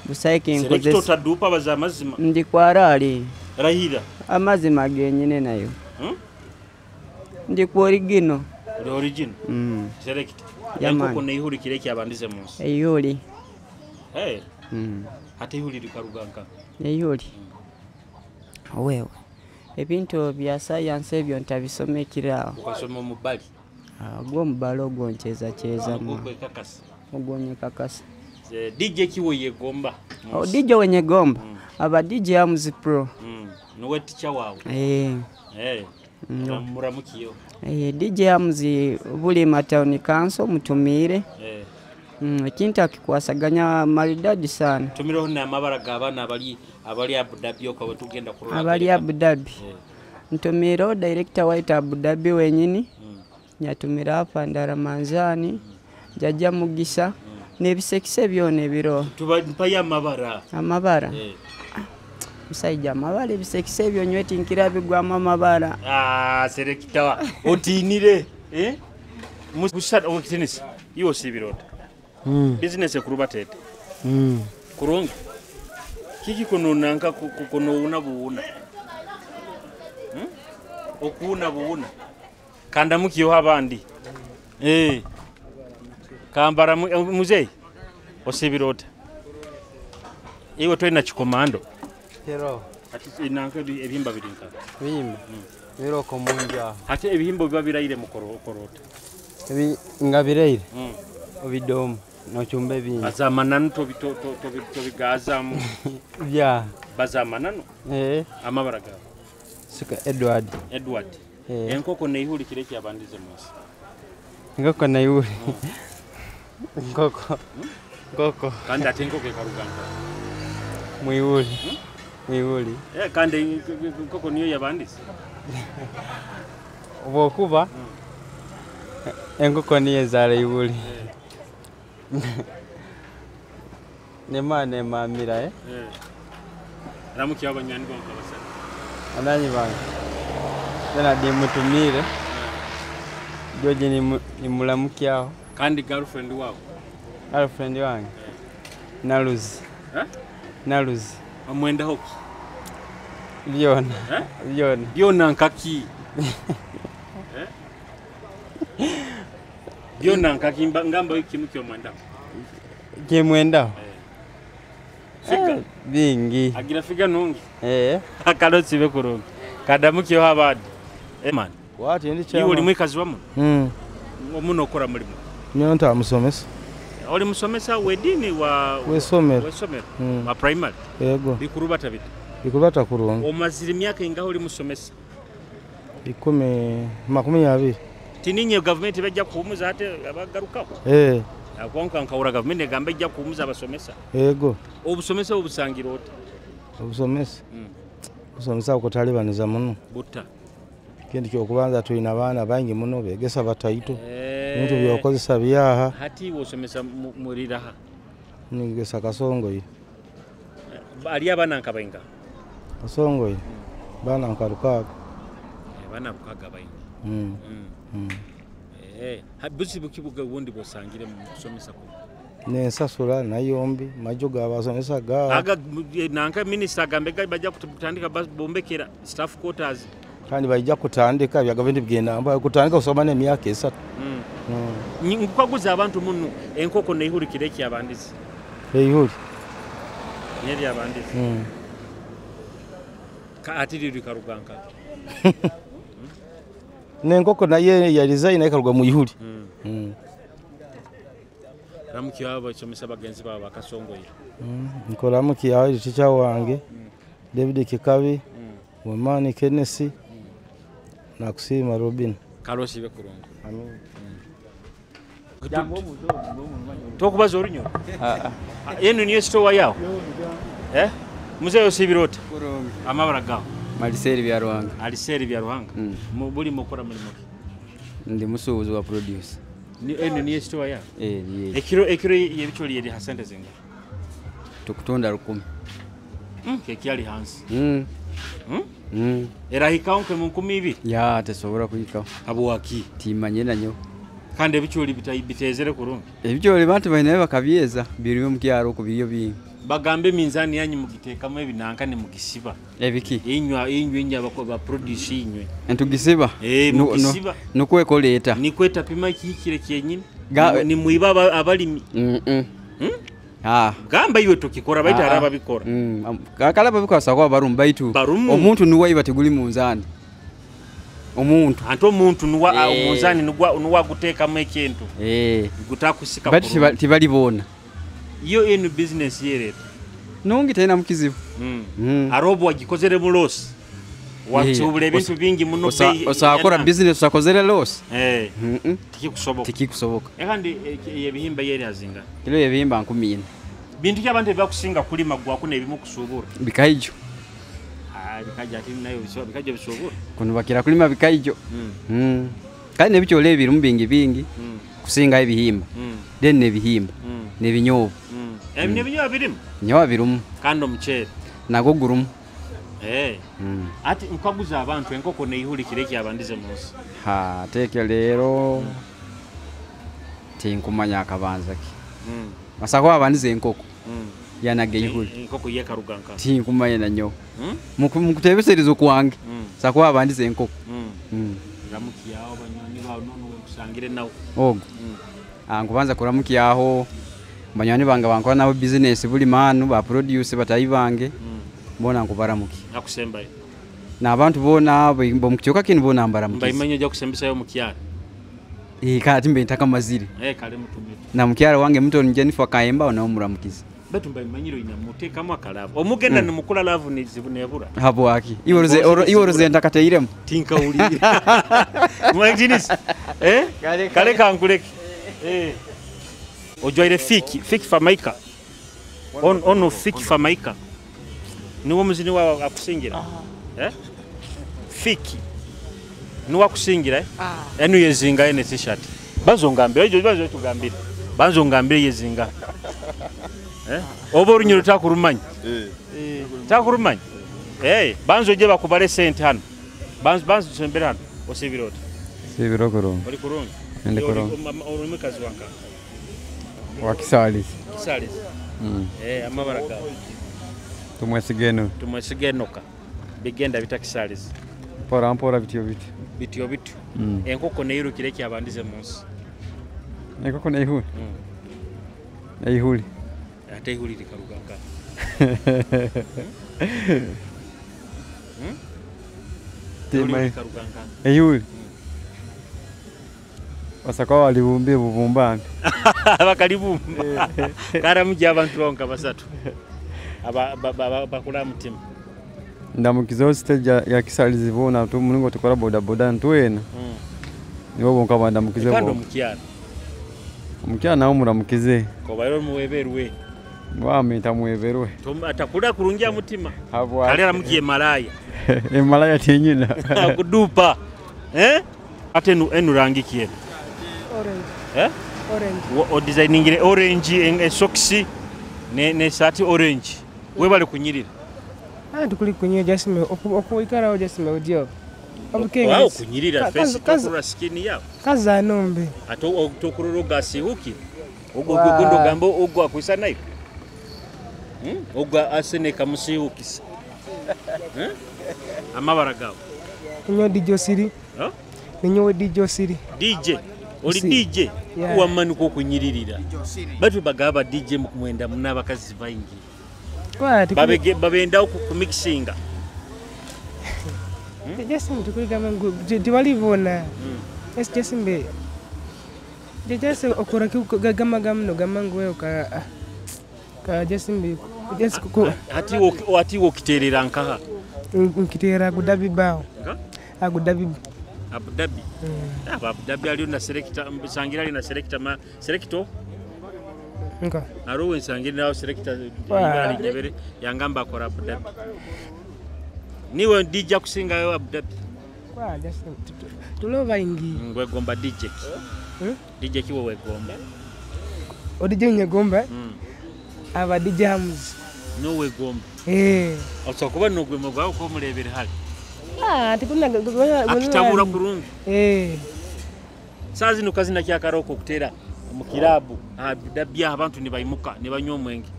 Busaho eki Selector nkozesa. Otaduupa, baza amazima. Ndi kwa rali. Rahira. Amazima genyini nayo. Hmm? Ndi ku original. Oli original? Mm. Selector. Yeah, man. Enkoko n'eihuli kiri ekyabandize mu nsi? Eihuli. Eh. Mm. Hati eihuli likaruga nka? Eihuli. Mm. Wewe. Ebintu bya science ebyo ntabisomekire aho. Ukasoma omubali? Ah, ogwo omubali ogwo nkyeza kyeza. Ogwo mwa. Kwekakasa? Ogwo nyekakasa. Eh, D J ki weyegomba? Oh, D J wenyegomba? Mm. Aba D J Hamz Pro. Mm. Nuwe teacher wawe? Eh. Eh. Mm. Muramukiyo. Eh, D J Hamz, Bulima Town Council, mutumiire. Eh. Mm, ekintu akikwasaganya maridadi sana. Tumireho n'amabara g'abaana abali, abali Abu Dhabi, oku abo tugenda kurora. Abali Abu Dhabi. Eh. Ntumiireho director waitu Abu Dhabi wenyini. Mm. Nyatumira Afande Aramanzani, Jaja Mugisa, n'ebisekise byona ebiroho. Tuba, mpayo amabara. Amabara? Eh. Ah, musaija, amabara, ebisekise ebyo nyowe tinkira bigwamu amabara. Ah, selector wa. Otinire, eh? Mus-, kusa-, ow'ekitiinisa, iwe osiibire ota? Mm. Business ekurubata ete? Mm. Kurungi. Kiki kununanka ku-, ku-, kunuuna buwuna? Hmm? Okuwuna buwuna. Kandamukyeho abandi. Eh. Kambaramu-, eh, muzeeyi, osiibire ota? Iwe toina kikomando? Kiro. Hati, eh, nanka ebi-, ebihimba biri nka? Ebihimba? Mm. Biri okwo munju aho. Hati ebihimba biba biraire mukoro-, okora ota? Ebi-, nga biraire? Mm. Obidooma, nocumba ebindi. Baza amananu tobi-, to-, to-, tobi-, tobigazamu? Bya. Baza amananu? Eh. Amabara gawe? Suka Edward. Edward. Eh. Enkoko n'eihuli kiri ekyabandize mu nsi? Enkoko n'eihuli. Mm. Enkoko. Hmm? Enkoko. Kandi ati enkoko ekaruga nka? Mu ihuli. Hmm? Mu ihuli. Eh, kandi en-, en-, enkoko niyo yabandize? Obwokuba, hmm, enkoko niyo ezaara ihuli. Eh. Nema-, nemamira, eh? Eh. Ramukya abanywani bawe nka basatu. Abanywani bange. Bena ndi mutumire. Eh. George nimu-, nimuramukyaho. Kandi girlfriend waawe? Girlfriend wange? Naluzi. Eh? Naluzi. Omwendaho ki? Byona. Eh? Byona. Byona nka ki? Eh? Byona nka ki? Mba-, ngamba kimu ky'omwendaho. Kyemwendaho? Eh. Figa? Eh, bingi. Agira figa nungi? Eh. Kale osiibe kurungi. Kadamukyeho abandi. Eh, man. Wati ndi chairman. Iwe oli mwikazi wa muno? Mm. Omu nookora mulimo? Nyowe nta musomesa. Oli musomesa w'ediini wa, w'esomero. W'esomero? Mm. Wa primary? Yego. Bikuru bata biti? Bikuru bata kurungi. Omazire emyaka ingaha oli musomesa? Ikumi, makumi abiri. Tininye gavumenti bajja kuhumuza hati abagarukaho? Eh. Akonka nkahura gavumenti egamba ejja kuhumuza abasomesa. Yego. Obusomesa obusangire ota? Obusomesa? Mm. Obusomesa bukutalibaniza muno. Buta? Ekintu ky'okubanza, twine abaana baingi muno, beegesa bataito. Eh. Ebintu by'okozesa byaha. Hati iwe osomesa mu-, muliraha? Nigesa Kasongoyi. Hali abaana nka baingaha? Kasongoyi? Mm. Baana nka rukaaga. Eh, baana rukaaga baingi. Mm. Mm. Mm. Eh, ha-, buzibu ki buga-, bundi bwosangire mu kusomesa kuno? N'ensasura nayo mbi, maju g'abasomesa ga- Aga, eh, nanka minisita agambe ga-, bajja kutu-, kutandika ba-, bombekera staff quarters. Kandi baija kutandika, bya gavumenti bigenda mba, kutandika kusoma n'emyaka esatu. Mm. Mm. Nyi-, nkukaguza abantu munu, enkoko n'eihuli kiro ekyabandize? Eihuli. N'eryabandize. Mm. Ka-, ati liri karuga nka? N'enkoko nayo ya resign ekaruga mu ihuli. Mm. Mm. Ramukya abasomesa bagenzi bawe bakasongoye. Mm, nkuramukya teacher wange, Mm. David Kikabi, Mm. Wamani Kenneth, Mm. nakusiima Robin. Kale osiibe kurungi. Amen. Mm. Tokubaza orunyoro? Ah, ah. Ah, enu niyo store yawe? Eh? Mzee, osiibire ota? Kurungi. Amabara gawe? Maliseri Byaruhanga. Aliseri Byaruhanga. Mm. Mu-, buli mukora mulimo ki? Ndi musuubuzi wa produce. Ni, enu niyo store yawe? Eh, niyo. Ekiro, ekiro y'ebicooli eri ha sente zingaha? Tukutunda rukumi. Mm, kekyali hansi. Mm. Mm? Mm. Erahikaho nke mu nkumi ibiri? Ya, tesobora kuhikaho. Habwaki? Timanyire na nyowe. Kandi ebicooli bita-, biteezere kurungi? Ebicooli bantu bainayo bakabyeza, biri omu kyaro oku biriyo bingi. Bagamba eminzaani yanyu mugiteekamu ebinanka nimugisiba. Ebiki? Inywe, inywe, inywe abako-, ba produce inywe. Nitugisiba. Eh, nu-, nu-, mugisiba. Nukwo ekoleeta. Nikwo etapima ekihikire kyenyini. Ga- Nimu-, nimwiba aba-, abalimi. Mm-mm. Hmm? Ah. Gamba iwe tokikora, baitu Ah, haroho ah. ababikora. Mm, am-, ka-, kale ababikora basobora kuba barumu, baitu Barumu. omuntu nuwe aiba tiguli munzaani. Omuntu. Anti omuntu nuwe, ah, Eh. omunzaani nugwa-, nuwe aguteekamu ekintu. Eh. Gutakusika Baitu kurungi. tiba-, tibali boona. Yo enu business yereeta? Nungi, teinamu kizibu. Mm. Mm. Haroho obu wagikozeremu loss? Eh, Wacuubura ebintu osa-, bingi muno, osa-, bei osa akora enanka. business otakozere loss? Eh. Mm-mm. Tikikusoboka. Tikikusoboka. Eh, kandi, eh, ki-, ey'ebihimba yeri hazinga? Kilo y'ebihimba nkumi ina. Bintu ki abantu ebibakusinga kulima gwaku n'ebimu kusuubura? Bikaijo. Ah, bikaijo ati nayo biso-, bikaijo bisuubura? Kunu bakira kulima bikaijo. Mm. Mm. Kandi n'ebicooli ebi birumu bingi bingi Mm. kusingaho ebihimba. Mm. Then n'ebihimba. Mm. N'ebinyobwa. Mm. Ebi Mm. n'ebinyobwa birimu? Binyobwa birumu. Kandi omuceeri? Nagwo gurumu. Eh. Mm. Ati nkaguza abantu, enkoko n'eihuli kiro ekyabandize mu nsi? Ha, ati ekyo leero, Mm. tinkumanya akabanza ki. Mm. Basobora kuba babandize enkoko. Mm. Yanaga eihuli. Eh, enkoko yekaruga nka? Tinkumanya na nyowe. Mm? Muku-, mukuteeberezebwa kwange. Mm. Basobora kuba babandize enkoko. Mm. Mm. Ramukyaho banywani bawe, nunu wenkusangire nawe. Ogu? Mm. Ah, nkubanza kuramukyaho banywani bange abankora nabo business buli maanu, ba produce, bataahi bange, Mm. boona nkubaramukya. Nakusembayo? N'abantu boona be-, b'omu kicweka kinu boona mbaramukize. Mbaimanya ojja kusembesayo omukyara? Eh, kale hati mbe ntakamazire. Eh, kale mutumire. Na mukyara wange Mutoni Jennifer Kayemba, nawe muramukize. Baitu mbaimanyire oina mutekamu akalavu. Omugenda Mm. nimukula love nezibu-, nebura. Habwaki? Iwe oruze-, Mpozi oro-, iwe nezibura. Oruze ntakatairemu? Tinkahulire. Mwaitiniza? Eh? Kale, kale. Kale kankuleke. Eh. Ojwaire fiki, fiki famaika. On-, ono fiki famaika. Niwe omuzini wa-, akusingira? Aha. Eh? Fiki. Niwe akusingira, eh? Ah. Enu yezinga ene t-shirt. Banza ongambire, ejo bibazo tugambire. Banza ongambire yezinga. Eh? Oba orunyiro takurumanya. Eh. Eh, takurumanya. Eh, banza oje bakubale sente hano. Banza, banza tusembere hano. Osibire ota? Sibiro kurungi. Oli kurungi? Ndi kurungi. Oli, um, um, oli mukazi wa nkaha? Wa Kisalizi. Kisalizi? Mm. Eh, amabara gawe? Tumwesige Enoka. Tumwesige Enoka. Bigenda bita Kisalizi? Mpora mpora, bityo bityo. Bityo bityo. Mm. Enkoko neirukire ki abandize munsi? Enkoko neihuli? Mm. Eihuli. Ate eihuli likaruga nkaha? Hmm? Hmm? Eihuli likaruga nkaha? Eihuli? Hmm. Basa kuba balibumba bubumba nti. Bakalibumba. Eh. Karamugi abantu bonka basatu. Aba, ba, ba, ba, bakula mutima. Ndamukizeho stage ya, ya Kisalizi boona, tu-, mulingo tukora boda boda ntwena. Mm. Nibo bonka bandamukize. Kandi bonka. Omukyara? Omukyara nawe muramukize. Kobaire omuweberwe. Wamweta muweberwe. Tom-, atakura kurungi ha mutima. Habwa- Kale aramukiye malaya. E malaya tinyina. Kudupa. Eh? Ate enu, enu rangi ki enu? Orange. Eh? Orange. Wa-, o designingire orange, en-, e socks, ne, ne sati orange. Webale kunyirira. Ah, tukuli kunyirira, just me, oku-, oku-, okwikaraho, just me, audio. Obukenge. Wow, kunyirira, ka-, face kaza, kaza, tokurora skin yawe. Kaza nombe. Ate o-, tokurora ogasihuki? Ogu, ogu, ogu, ogamba ogu akwisa nayo? Hmm? Ogu asene kamusihukisa. Hmm? Amabara gawe. Nyowe D J Osiri. Huh? Ninyowe D J Osiri. D J? Oli Osiri. D J? Yeah. Wamani ko kunyiririra. Baitu bagamba D J mukumwenda muno abakazi baingi. Kwa, tukuli- Babege-, babendaho ku-, kumixinga. Just mtu kuligamba ngu, ti-, tibali bona. Mm. Just, just mbe. Just okora ki, gagamba gamu no gamba ngu wewe ka, ah. Ka just mbi-, just ku- Hati wo-, hati wokiterera nkaha? N-, nkiterera Abu Dhabi bao. Nka? Abu Dhabi. Abu Dhabi? Mm. Ah, Abu Dhabi aliyo na selector, mbisangira ali na selector ma-, selector? Nka? Aliyo wensangire nawe selector, wa- ali nyebere, yangamba akora Abu Dhabi. Niwe D J akusingayo Abu Dhabi? Kwa, just tu-, tu-, tulo baingi. Ngwegomba D J ki? Hmm? D J ki wewegomba? O D J nyegomba? Mm. Aba D J Hams. Nowegomba? Eh. Osobola kuba nogwema gwawe ko omurebere hali. Ah, tikuna, guna, guna, akitabura kurungi. Eh. Saaha zinu kazina ki akaraho k'okutera omu kirabu? Ah, da bia, abantu nibaimuka, nibanywa omwenge.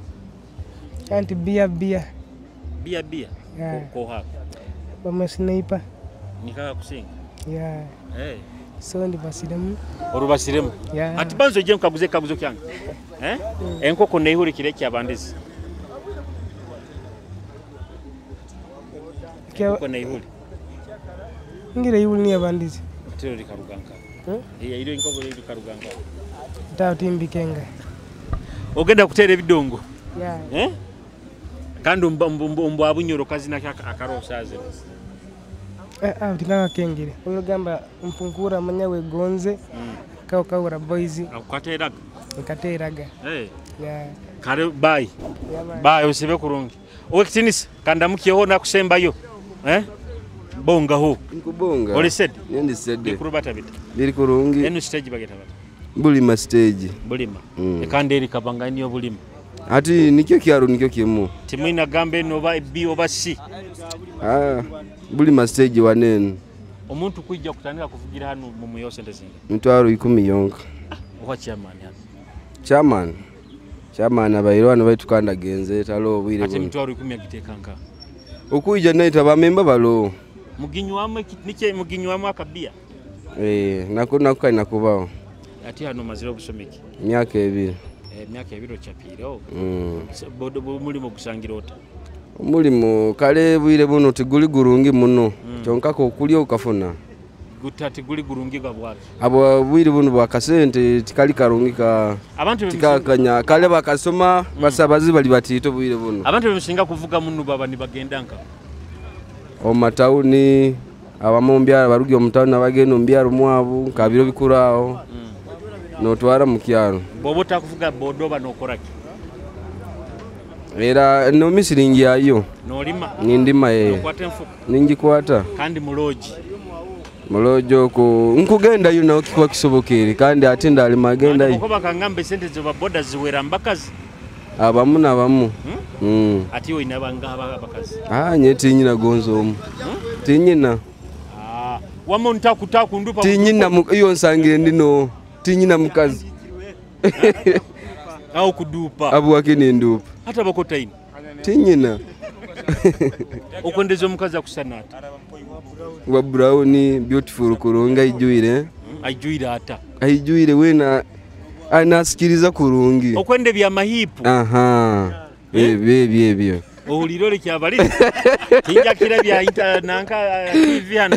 Anti bia, bia. Bia, bia? Yeah. Ko-, koha? Bamwe sniper. Nikaha kusinga? Yeah. Eh. So, ndibasiremu. Orubasiremu? Yeah. Hati banza oije nkaguze ekaguzo kyange. Eh? Mm. Enkoko neihuli kire kyabandize? Kya- Enkoko neihuli? Ngira ihuli niyo bandize. Tiro likaruga nka? Hmm? Iya, iro enkoko likaruga nka? Taho timbikenga. Ogenda kutera ebidongo? Yeah. Eh? Kandi omba-, omba-, omba-, ombwa Bunyoro kazina ki aka-, akaroho saaha zinu? Eh, ah, tikakakengere. Olugamba mpunkura manya wegonze. Mm. Kao kaura boys. Akukateraga? Nkateraga. Eh. Yeah. Kale, bye. Yeah, bye. Bye, osibe kurungi. Ow'ekitiinisa, kandamukyeho nakusembayo. Eh? Bongaho. Nkubonga. Oli sede? Nyowe ndi sede. Bikuru bata bita? Biri kurungi. Enu stage bageta bata? Bulima stage. Bulima. Mm. E, kandi eri kabanga niyo Bulima. Hati nikyo kyaro nikyo kimu. Timwina gamba enu oba B oba C. Ah, Bulima stage one enu. Omuntu kwija kutandika kuvugira hanu mumuyeho sente zingaha? Mitwaro ikumi yonka. Ah, owa chairman hanu. Chairman? Chairman abaireho hanu baitu kandi agenze, taloho obwire bunu. Ati emitwaro ikumi agiteeka nkaha? Okwija naitwe abamemba baloho. Muginywamu eki-, nikye muginywamu akabiya? Eh, nako, nako kalina kubaho. Ati hanu omazire obusomeki? Myaka ebiri. Eh, emyaka ebiri ocapiireho? Mm. Se-, bo-, bo-, omulimo gusangire ota? Omulimo, kale bwire bunu tiguli gurungi muno. Mm. Kyonka kokulya okafuna. Guta tiguli gurungi habwaki? Habwa bwire bunu bwa kasente tikali karungi ka, abantu tikakanya. Kale bakasoma, mm, basabazi bali batiito bwire bunu. Abantu bemusinga kuvuga muno baba nibagenda nka? Omu matauni, abamu omu byaro, abarugire omu tauni nabagenda omu byaro mwabu, nka biro bikuru aho, mm, notwara mu kyaro. Bwoba otakuvuga boda oba nokora ki? Era no misiri ngyayo. Nolima? Nindima, eh. Nokwata enfuka? Ningikwata. Kandi mu lodge? Mu lodge okwo, nkugendayo naho kikuba kisobokere, kandi ati ndalima agendayo. Abantu bakaba bakangamba esente za boda ziwera mu bakazi? Abamu na bamu. Hmm? Mm. Ati iwe oine abangaha aba-, abakazi? Ah, nyowe tinyina gonza omu. Hmm? Tinyina. Ah, Wama ontaku, taku, ndupa. Tinyina mu-, iyo nsangire ndino. Tinyina mukazi. Aho kudupa. Abu wake nindupa. Hata bakotaine. Tinyina. Okwendeza omukazi akusana ata? Wa brown, beautiful kurungi, aijwire. Aijwire ata? Aijwire wena, anasikiriza kurungi. Okwenda eby'amahipu? Aha. Eh? Ebyo, ebyo, ebyo. Ohulire oli kyabaliza? Tinjakira bya inter-, nanka, eh, T V hanu.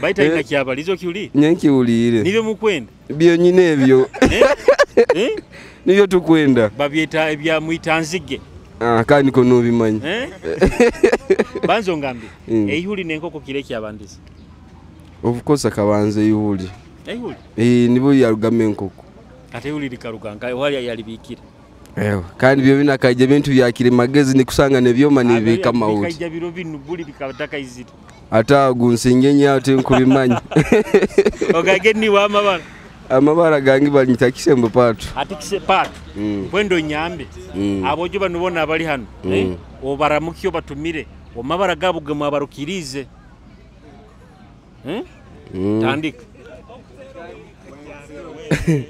Baitu aina kyabaliza okihulire? Nyenkihuliire. Nibyo mukwenda? Byonyine ebyo. Eh? Eh? Nibyo tukwenda. Babyeta ebya mwitanzige. Ah, kandi ko nobimanya. Eh? Banza ongambe. Mm. Eihuli n'enkoko kira ekyabandize? Of course, akabanza eihuli. Eihuli? Eh, nibwo yarugamu enkoko. Kati eihuli likaruga nka, oha ya-, yalibikire? Ewa, kandi byo binu akaija bintu bya kirimagezi, nikusanga nebyoma. Ah, nibibika bya-, amahuli. Bikaija biro binu, buli bikaba bitakaizire. Ate aho gunsinge nyawe tinkubimanya. Ogage niwe amabara? Amabara gange banyita Kisembo Pato. Ati Kise-, Pato. Mm. Kwenda onyambe. Mm. Aboojo banu boona abali hanu, mm, eh? Obaramukye, obatumire. Amabara gaabo gemwabarukiriize. Eh? Mm. Tandika. Hmm?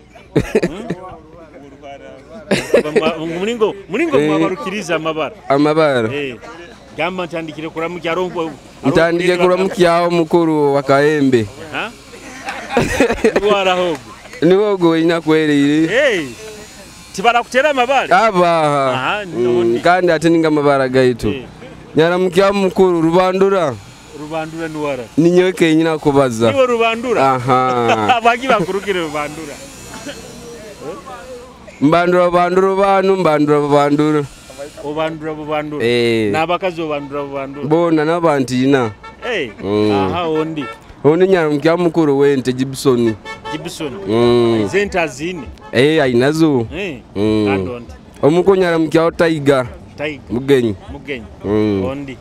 Mwa-, mulingo, mulingo, eh, mwabarukiriza amabara. Amabara. Eh. Gamba ntandikire kuramukya, haroho, haroho. Ntandikire kuramukya omukuru wa Kaembe. Ha? Niwe araho ogu. Niwe ogu wenyini akweraire. Eh. Tibarakutera amabara? Aba. Aha, mm, kandi ati ninga amabara gaitu. Eh. Nyaramukya mukuru, Rubandura. Rubandura nuwe ara? Ninyowe kenyini akubaza. Niwe Rubandura? Aha. Baki bakurugire Rubandura? Mbandura, Rubandura, banu, mbandura, Rubandura. Obandura bubandura. Eh. N'abakazi obandura bubandura. Boona n'abantu ina. Eh. Mm. Aha, ondi? Ondi nyaramukya mukuru w'ente, Gibson. Gibson. Mm. Z'ente aziine? Eh, ainazo. Eh. Mm. Kandi ondi? Omuko nyaramukyaho Tiger. Tiger. Mugenyi. Mugenyi. Mm. Ondi?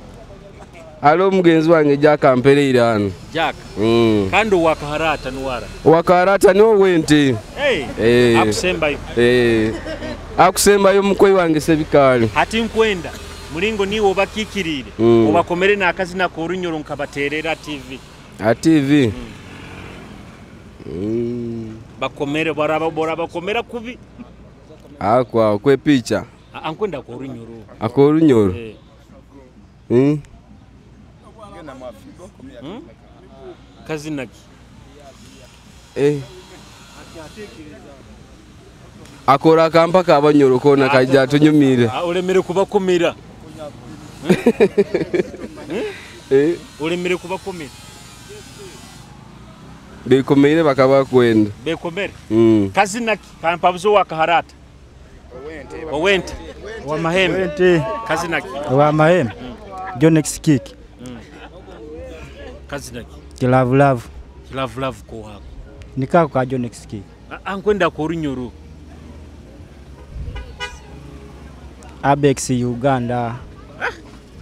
Haliho mugenzi wange Jack ampereire hanu. Jack? Mm. Kandi owa Kaharata nuwe ara? Owa Kaharata niwe ow'ente. Hey, eh. Akusembayo. Eh. Akusembayo mukwe wange Sebikaali. Hati nkwenda, mulingo niiwe obakiikiriire, mm, obakomere n'akazina k'Orunyoro nkabateerera T V. Ha T V? Mm. Mm. Bakomere, baraba-, borabakomera kubi. Akwa, kwe picha. A-, ankwenda ak'Orunyoro. Ak'Orunyoro? Eh. Hmm? Hmm? Kazina ki? Eh. Akora akampa ka Banyoro koona, ah, kaija atunyumire. Ah, olemere kubakumira. Hmm? Eh. Olemere kubakumira. Bekomeire bakaba bakwenda. Bekomere? Mm. Kazina ki? Kampabuza owa Kaharata. Ow'ente. Ow'amahembe. Ow'ente. Kazina ki? Ow'amahembe. Mm. Jonex Kick. Mm. Kazina ki? Kilavulavu. Kilavulavu ko wako. Niko ako ka Jonex Kick. A-, ankwenda ak'Orunyoro. Abex Uganda. Ah!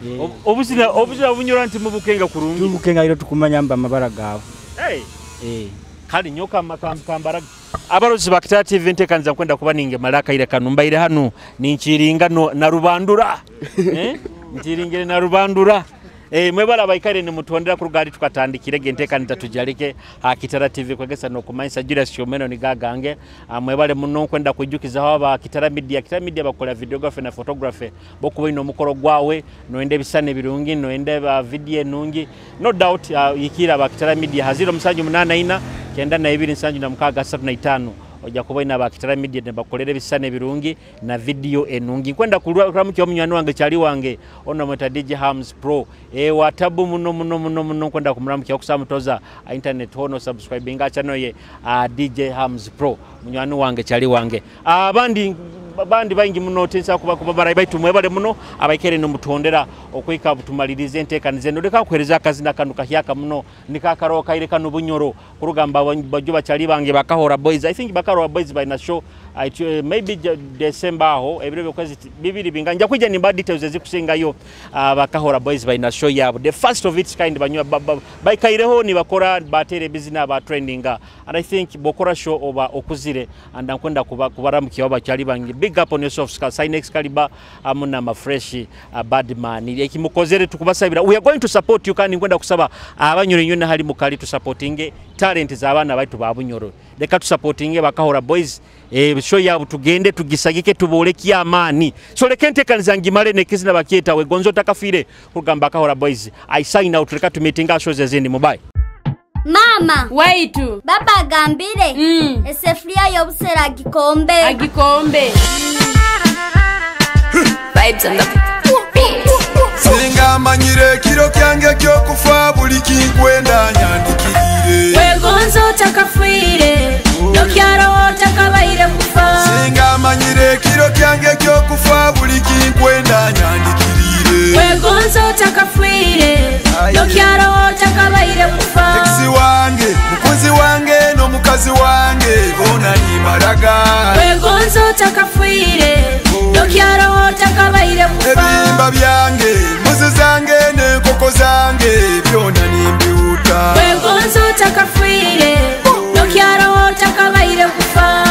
Eh. Ob-, obuzina, obuzina Bunyoro nti mubukenga kurungi? Tubukenga, iro tukumanya mba amabara gaabo. Hey! Eh. Kale nyowe kama-, kam-, kambaraga. Abarozi ba Kitara T V, nteekaniza nkwenda kuba ningemara akaire kanu. Mbaire hanu, ninkiringa no-, na Rubandura. Eh? Nkiringire na Rubandura. Eh, mwebale abaikaire nimutondera kuruga hali tukatandikirege enteekaniza Tujalike ha Kitara T V, kwegesa n'okumanyisa. Julius Kyomeno nigo agange. Ah, mwebale muno. Nkwenda kwijukizaho aba Kitara Media. Kitara Media bakora videography na photography. Bw'okuba oine omukoro gwawe, noyenda ebisisani ebirungi, noyenda eba video enungi, no doubt, ah, hikirra aba Kitara Media ha ziro musanju munaana ina, kyenda na ibiri nsanju na mukaaga asatu na itaano. Oija kuba oine aba Kitara Media nibakukolera ebisisani ebirungi na video enungi. Nkwenda kurwa-, kuramukya omunywani wange, kyali wange, onu bamweta D J Hams Pro. Eh, wa tabu muno, muno, muno, muno, nkwenda kumuramukya. Okusa mutoza, ah, internet hoona, osubscribinga channel ye, ah, D J Hams Pro. Munywani wange, kyali wange. Ah, abandi, abandi baingi muno, tinsa kuba, kuba barayi, baitu mwebale muno, abaikaire nimutondera okuhika obu tumalirize enteekaniza enu. Leka kuhereza akazina kanu kahyaka muno, niko akaroho kaire kanu Bunyoro. Kuruga mba-, baju bakyali bange ba Kahora Boys. I think ba Kahora Boys baina show, ah, it, eh, maybe Ja-, December aho, ebiro by'okwezi ti-, bibiri binga. Nja kwija nimba details ezikusingayo, ah, ba Kahora Boys baina show yabo. The first of its kind, banywa, ba-, ba-, baikaireho nibakora, bateera ebizina, ba trendinga. And I think bw'okora show oba okuzire, and nkwenda kuba-, kubaramukya bakyali bange. Big up on yourself, Sinex Kaliba, hamu na Mafresh, uh, Badman. Ekimukozere tukubasabira. We are going to support you, kandi nkwenda kusaba abanyoro nywena hali mukali tusupportinge talent z'abaana baitu ba Bunyoro. Leka tusupportinge ba Kahora Boys. Eh, show yabu tugende tugisagike, tubolekye amaani. So, leka entekaniza ngimale n'ekizina bakyeta Wegonza Otakafiire. Kugamba Kahora Boys. I sign out, leka tumeetinge ha shows ezindi. Mubai. Maama. Waitu. Baba agambire. Mm. Esefuriya y'obusera agikombe. Agikombe. Vibes on the beat. Singa manyire ekiro kyange ky'okufa, buli kinkwenda nyandikirire. Wegonza otakafiire, nokyaroho otakabaire kufa. Singa manyire ekiro kyange ky'okufa, buli kinkwenda nyandikirire. Wegonza otakafiire, aye, nokyaroho otakabaire kufa. Ex wange, mukunzi wange, n'omukazi wange, boona nimbaraga. Wegonza otakafiire, nokyaroho otakabaire kufa. Ebihimba byange, embuzi zange, n'enkoko zange, byona nimbihuta. Wegonza otakafiire, nokyaroho otakabaire kufa.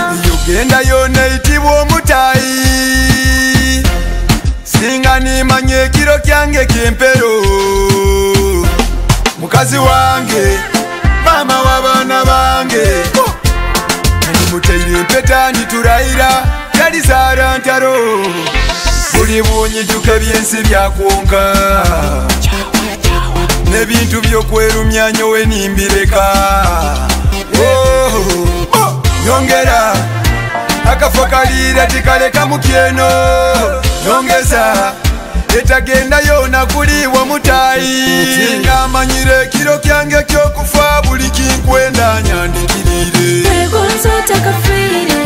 Uganda yoona eyitibwa omutaahi. Singa nimanya ekiro kyange ky'empero, mukazi wange, maama w'abaana bange, nimutaire empeta, niturahira, talizaara ntaro. Buli bunyijuka eby'ensi bya kwonka, n'ebintu by'okwerumya nyowe nimbireka. Oh, oh, nyongera, akafa kaliira tikaleka mukyeno. Nyongeza, etagenda yoona kuli iwe mutaahi. Singa manyire ekiro kyange ky'okufa, buli kinkwenda nyandikirire. Wegonza otakafiire,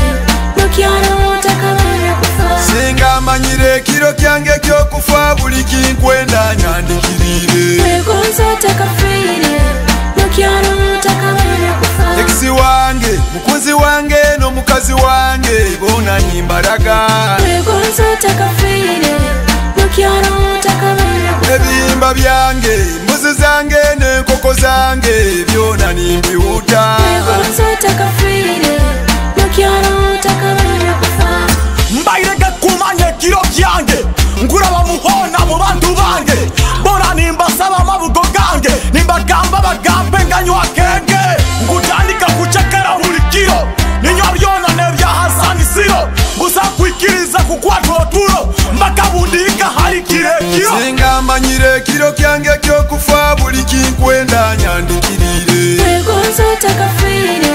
nokyaroho otakabaire kufa. Singa manyire ekiro kyange ky'okufa, buli kinkwenda nyandikirire. Wegonza otakafiire, nokyaroho otakabaire kufa. Ex wange, mukunzi wange, n'omukazi wange, boona nimbaraga. Wegonza otakafiire, nokyaroho otakabaire kufa. Ebihimba byange, embuzi zange, n'enkoko zange, byona nimbihuta. Wegonza otakafiire, nokyaroho otakabaire kufa. Mbairege kumanya ekiro kyange, nkuraba muhoona mu bantu bange. Boona nimbasaba amabugo gange, nimbagamba bagambe nganywa akenge. Nkutandika kucekera buli kiro, ninywa byona n'ebya ha sanisiro. Busa kwikiriza kukwata oturo, mpaka bundiika hali kiro ekiro. Singa manyire ekiro kyange ky'okufa, buli kinkwenda nyandikirire. Wegonza otakafiire,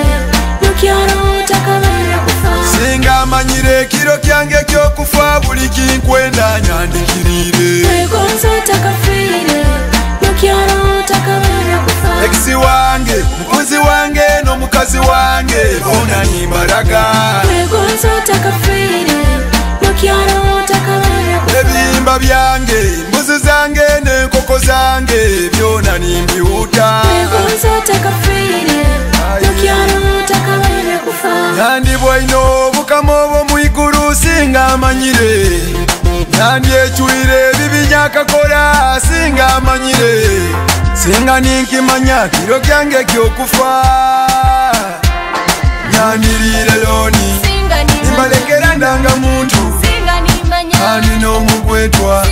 nokyaroho otakabaire kufa. Singa manyire ekiro kyange ky'okufa, buli kinkwenda nyandikirire. Wegonza otakafiire, nokyaroho otakabaire kufa. Ex wange, mukunzi wange, n'omukazi wange, boona nimbaraga. Wegonza otakafiire, nokyaroho otakabaire kufa. Ebihimba byange, embuzi zange, n'enkoko zange, byona nimbihuta. Wegonza otakafiire, aye, nokyaroho otakabaire kufa. Nandibwoine obukama obw'omu iguru singa manyire. Nandyecwire ebibi nyakakora, singa manyire. Singa ninkimanya kiro kyange ky'okufa. Nandiriire looni. Singa nimmanya. Nimbalekera ndangamuntu. Singa nimmanya. Kandi n'omukwetwa.